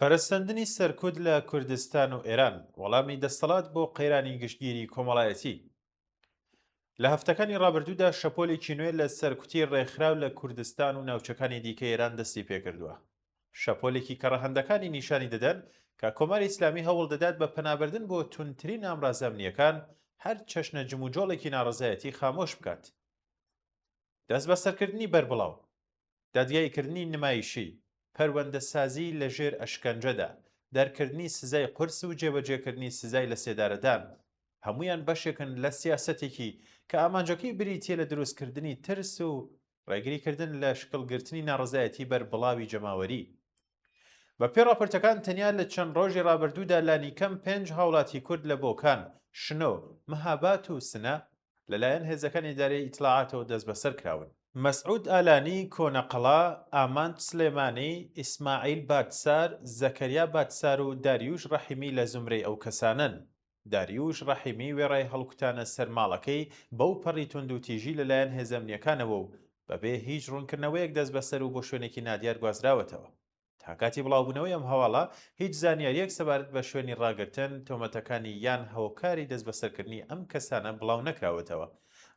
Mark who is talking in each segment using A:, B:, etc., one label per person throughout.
A: پەرەسەندنی سەرکوت لە کوردستان و ئێران، وەڵامی دەسەڵات بۆ قەیرانی گشتگیری کۆمەڵایەتی. لە هەفتەکانی ڕابردوودا شەپۆلێکی نوێ لە سەرکوتی ڕێکخراو لە کوردستان و ناوچەکانی دیکەی ئێران دەستی پێکردووە. شەپۆلێکی کە ڕەهەندەکانی نیشانی دەدەن کە کۆماری ئیسلامی هەوڵ دەدات بە پەنابردن بۆ توندترین ئامرازە ئەمنییەکان هەر چەشنە جموجۆڵێکی ناڕەزایەتی خامۆش بکات. دەستبەسەرکردنی بەربڵاو، دادگاییکردنی نمایشی، پەروەندەسازی لە ژێر ئەشکەنجەدا، دەرکردنی سزای قورس و جێبەجێکردنی سزای لەسێدارەدان، هەموویان بەشێکن لە سیاسەتێکی کە ئامانجەکەی بریتییە لە دروستکردنی ترس و ڕێگریکردن لە شکڵگرتنی ناڕەزایەتی بەربڵاوی جەماوەری. بەپێی ڕاپۆرتەکان تەنیا لە چەند ڕۆژی ڕابردوودا لانیکەم پێنج هاوڵاتی کورد لە بۆکان، شنۆ، مهابات و سنە لەلایەن هێزەکانی ئیدارەی ئیتڵاعاتەوە دەستبەسەر کراون. مەسعود ئالانی، کۆنەقەڵا، ئامانج سلێمانی، ئیسماعیل بادسار، زەکەریا بادسار و داریوش ڕەحیمی لە زومرەی ئەو کەسانەن. داریوش ڕەحیمی وێڕای هەڵکوتانە سەر ماڵەکەی بەو پەڕی توندوتیژی لەلایەن هێزە ئەمنییەکانەوە و بەبێ هیچ ڕوونکردنەوەیەک دەستبەسەر و بۆ شوێنێکی نادیار گوازراوەتەوە. تا کاتی بڵاوبوونەوەی ئەم هەواڵە، هیچ زانیارییەک سەبارەت بە شوێنی ڕاگرتن، تۆمەتەکانی یان هۆکاری دەستبەسەرکردنی ئەم کەسانە بڵاو نەکراوەتەوە.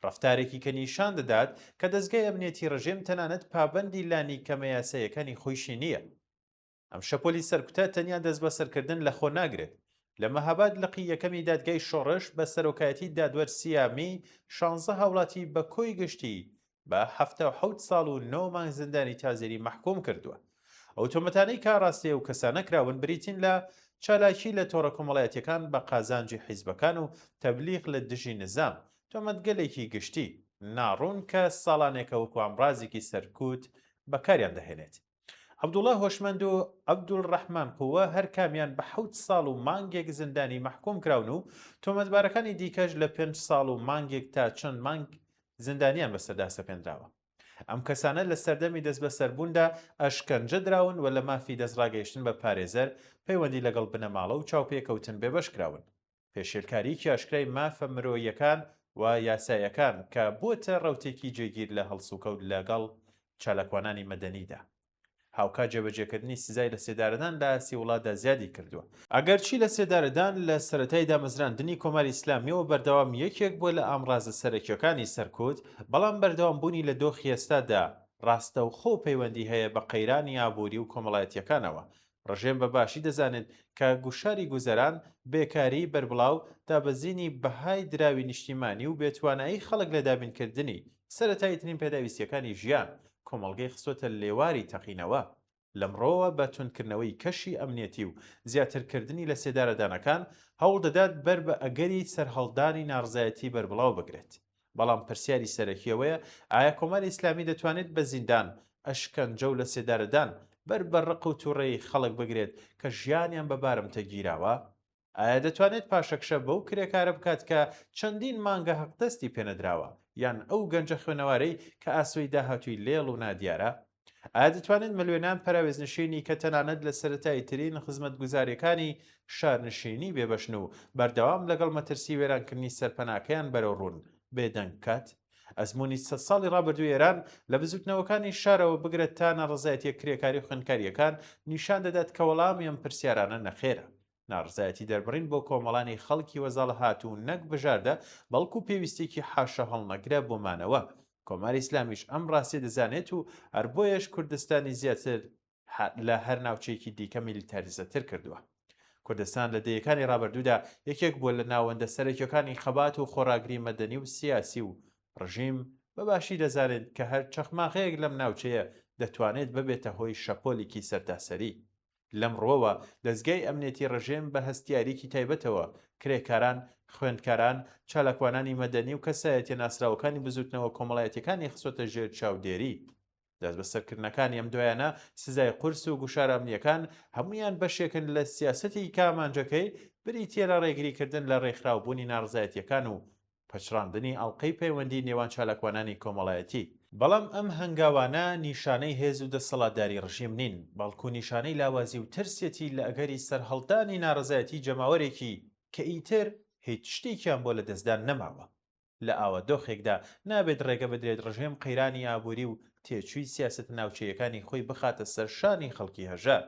A: ڕەفتارێکی کە نیشان دەدات کە دەزگای ئەمنیەتی ڕژێم تەنانەت پابەندی لانیکەمە یاساییەکانی خۆیشی نییە. ئەم شەپۆلی سەرکوتە تەنیا دەستبەسەرکردن لەخۆ ناگرێت. لە مەهاباد لقی یەکەمی دادگای شۆڕش بە سەرۆکایەتی دادوەر سیامی شانزە هاوڵاتی بە کۆی گشتی بە 77 ساڵ و نۆ مانگ زیندانی تازیری مەحکوم کردووە. ئەو تۆمەتانەی کە ئاڕاستەی ئەو کەسانە کراون بریتین لە چالاکی لە تۆڕە کۆمەڵایەتیەکان بە قازانجی حیزبەکان و تەبلیغ لە دژی نزام، تۆمەتگەلێکی گشتی ناڕوون کە ساڵانێکە وەکو ئامڕازێکی سەرکوت بەکاریان دەهێنێت. عەبدوڵا هۆشمەند و عەبدولڕەحمان قوە هەر کامیان بە حەوت ساڵ و مانگێک زیندانی مەحکوم کراون و تۆمەتبارەکانی دیکەش لە پێنج ساڵ و مانگێک تا چەند مانگ زیندانیان بەسەردا سەپێنراوە. ئەم کەسانە لە سەردەمی دەستبەسەربووندا ئەشکەنجە دراون و لە مافی دەستڕاگەیشتن بە پارێزەر، پەیوەندی لەگەڵ بنەماڵە و چاوپێکەوتن بێبەش کراون. پێشێلکارییەکی ئاشکرای مافە مرۆییەکان و یاساییەکان کە بووەتە ڕەوتێکی جێگیر لە هەڵسوکەوت لەگەڵ چالاکوانانی مەدەنیدا. هاوکات جێبەجێکردنی سزای لەسێدارەدان لە ئاستی وڵاتدا زیادی کردووە. ئەگەرچی لەسێدارەدان لە سەرەتای دامەزراندنی کۆماری ئیسلامییەوە بەردەوام یەکێک بووە لە ئامڕازە سەرەکییەکانی سەرکوت، بەڵام بەردەوامبوونی لە دۆخی ئێستادا ڕاستەوخۆ پەیوەندی هەیە بە قەیرانی ئابووری و کۆمەڵایەتییەکانەوە ڕژێم بە باشی دەزانێت کە گوشاری گوزەران، بێکاریی بەربڵاو، دابەزینی بەهای دراوی نیشتیمانی و بێتوانایی خەڵک لە دابینکردنی سەرەتاییترین پێداویستییەکانی ژیان، کۆمەڵگەی خستۆتە لێواری تەقینەوە. لەمڕۆوە بە توندکردنەوەی کەشی ئەمنیەتی و زیاترکردنی لەسێدارەدانەکان، هەوڵدەدات بەر بە ئەگەری سەرهەڵدانی ناڕزایەتی بەربڵاو بگرێت. بەڵام پرسیاری سەرەکی ئەوەیە ئایا کۆماری ئیسلامی دەتوانێت بە زیندان، ئەشکەنجە و لەسێدارەدان بەر بە ڕق و توڕەیی خەڵک بگرێت کە ژیانیان بە بارمتە گیراوە؟ ئایا دەتوانێت پاشەکشە بەو کرێکارە بکات کە چەندین مانگە حەقدەستی پێنەدراوە یان ئەو گەنجە خوێنەوارەی کە ئاسۆی داهاتووی لێڵ و نادیارە؟ ئایا دەتوانێت ملیۆنان پەراوێزنشینی کە تەنانەت لە سەرەتاییترین خزمەتگوزارییەکانی شارنشینی بێبەشن و بەردەوام لەگەڵ مەترسی وێرانکردنی سەرپەناکەیان بەرەوڕوون، بێدەنگ بکات؟ ئەزموونی سەد ساڵی ڕابردووی ئێران لە بزووتنەوەکانی شارەوە بگرە تا ناڕەزایەتییە کرێکاری و خوێندکارییەکان نیشان دەدات کە وەڵامی ئەم پرسیارانە نەخێرە. ناڕزایەتی دەربڕین بۆ کۆمەڵانی خەڵکی وەزاڵەهاتوو نەک بژاردە، بەڵکو پێویستییەکی حاشاهەڵنەگرە بۆ مانەوە. کۆماری ئیسلامیش ئەم ڕاستیە دەزانێت و هەر بۆیەش کوردستانی زیاتر لە هەر ناوچەیەکی دیکە میلیتاریزەتر کردووە. کوردستان لە دەیەکانی ڕابردوودا یەکێک بووە لە ناوەندە سەرەکیەکانی خەبات و خۆڕاگری مەدەنی و سیاسی و ڕژیم بە باشی دەزانێت کە هەر چەخماخەیەک لەم ناوچەیە دەتوانێت ببێتە هۆی شەپۆلێکی سەرتاسەری. لەم ڕووەوە دەزگای ئەمنیەتی ڕژێم بە هەستیارییەکی تایبەتەوە کرێکاران، خوێندکاران، چالاکوانانی مەدەنی و کەسایەتیە ناسراوەکانی بزووتنەوە کۆمەڵایەتیەکانی خستۆتە ژێر چاودێری. دەستبەسەرکردنەکانی ئەم دوایانە، سزای قورس و گوشارە ئەمنییەکان هەموویان بەشێکن لە سیاسەتێکی کە ئامانجەکەی بریتییە لە ڕێگریکردن لە ڕێکخراوبوونی ناڕەزایەتییەکان و پچڕاندنی ئەڵقەی پەیوەندی نێوان چالاکوانانی کۆمەڵایەتی. بەڵام ئەم هەنگاوانە نیشانەی هێز و دەسەڵاتداری ڕژیم نین، بەڵکو نیشانەی لاوازی و ترسیەتی لە ئەگەری سەرهەڵدانی ناڕەزایەتی جەماوەرێکی کە ئیتر هیچ شتێکیان بۆ لەدەستدان نەماوە. لە ئاوا دۆخێکدا نابێت ڕێگە بدرێت ڕژێم قەیرانی ئابووری و تێچووی سیاسەتە ناوچەییەکانی خۆی بخاتە سەر شانی خەڵکی هەژار.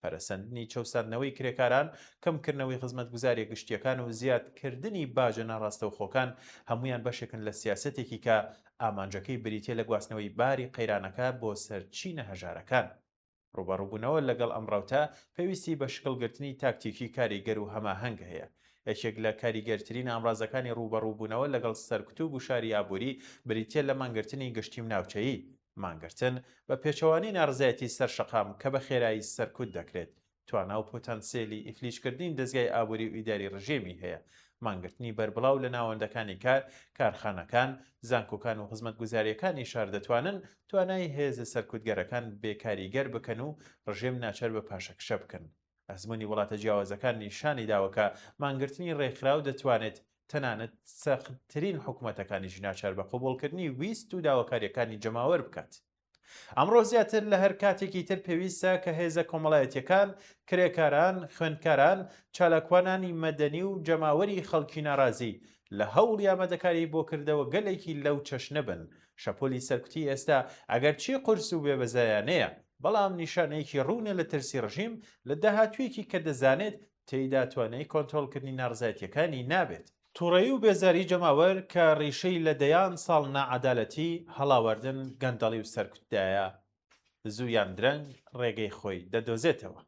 A: پەرەسەندنی چەوساندنەوەی کرێکاران، کەمکردنەوەی خزمەتگوزارییە گشتییەکان و زیادکردنی باجە ناڕاستەوخۆکان هەموویان بەشێکن لە سیاسەتێکی کە ئامانجەکەی بریتییە لە گواستنەوەی باری قەیرانەکە بۆ سەر چینە هەژارەکان. ڕووبەڕووبوونەوە لەگەڵ ئەم ڕەوتە پێویستی بە شکڵگرتنی تاکتیکی کاریگەر و هەماهەنگ هەیە. یەکێک لە کاریگەرترین ئامرازەکانی ڕووبەڕووبوونەوە لەگەڵ سەرکوت و گوشاری ئابووری بریتییە لە مانگرتنی گشتی و ناوچەیی. مانگرتن، بە پێچەوانەی ناڕزایەتی سەر شەقام کە بە خێرایی سەرکوت دەکرێت، توانا و پۆتانسێلی ئیفلیجکردنی دەزگای ئابووری و ئیداری ڕژێمی هەیە. مانگرتنی بەربڵاو لە ناوەندەکانی کار، کارخانەکان، زانکۆکان و خزمەتگوزارییەکانی شار دەتوانن توانای هێزە سەرکوتگەرەکان بێکاریگەر بکەن و ڕژێم ناچار بە پاشەکشە بکەن. ئەزموونی وڵاتە جیاوازەکان نیشانی داوە کە مانگرتنی ڕێکخراو دەتوانێت تەنانەت سەختترین حکومەتەکانیش ناچار بە قبوڵکردنی ویست و داواکارییەکانی جەماوەر بکات. ئەمڕۆ زیاتر لە هەر کاتێکی تر پێویستە کە هێزە کۆمەڵایەتییەکان، کرێکاران، خوێندکاران، چالاکوانانی مەدەنی و جەماوەری خەڵکی ناڕازی لە هەوڵی ئامادەکاری بۆ کردەوەگەلێکی لەو چەشنە بن. شەپۆلی سەرکوتی ئێستا ئەگەرچی قورس و بێبەزەیانەیە، بەڵام نیشانەیەکی ڕوونە لە ترسی ڕژیم لە داهاتوویەکی کە دەزانێت تێیدا توانای کۆنترۆڵکردنی ناڕەزایەتییەکانی نابێت. توڕەیی و بێزاریی جەماوەر کە ڕیشەی لە دەیان ساڵ ناعەدالەتی، هەڵاواردن، گەندەڵی و سەرکوتدایە، زوو یان درەنگ ڕێگەی خۆی دەدۆزێتەوە.